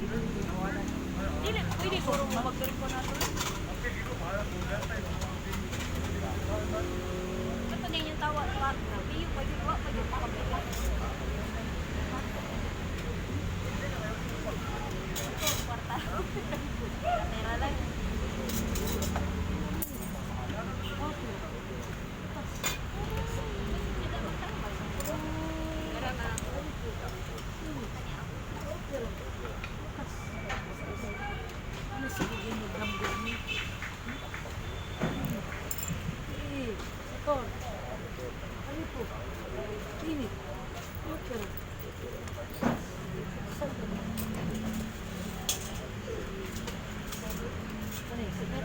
Dili, pwede ko magdiri ko na to. Ito na yung tawa pa. Piyo pa yun, wa pa yun, makapila. Ito, kwarta. Pera lang. Pero na, Ano sa giging nagdamgo ni? Eh, sakor. Ano po? Init. Okay. Sakor. Ano yung sakit?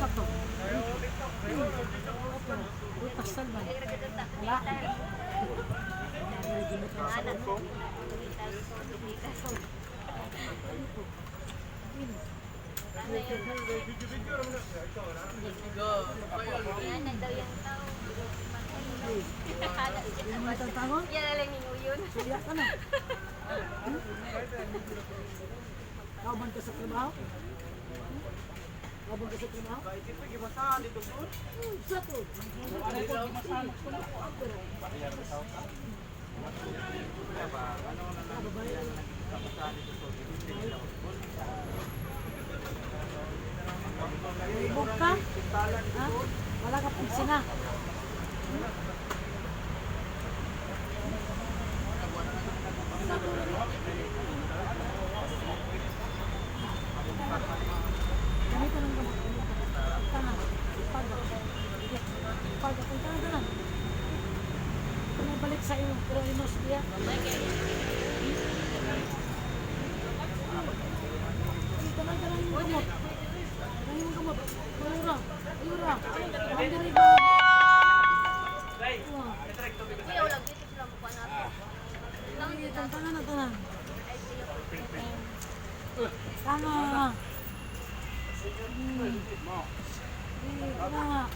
Sakto. Uy, pasal man. Wala. Yan na daw yung tao. Yung mga tantangon? Yan na lang yung yun. Suya ka na. Kauban ka sa trabaho? Kauban ka sa trabaho? Sa to. Ibog ka? Ha? Wala ka pong sina. Gamit ng gamot. Tanan. Paga. Paga. Kung tanan, tanan. Kung balik sa iyo, pero inos niya. Tanan, tanan yung gamot. Tanan yung gamot. Ayura. Ayura. Ang diri ba? Kuya, wala dito sila mukha natin. Ay, tanan na tanan. Tama. Eh, tama.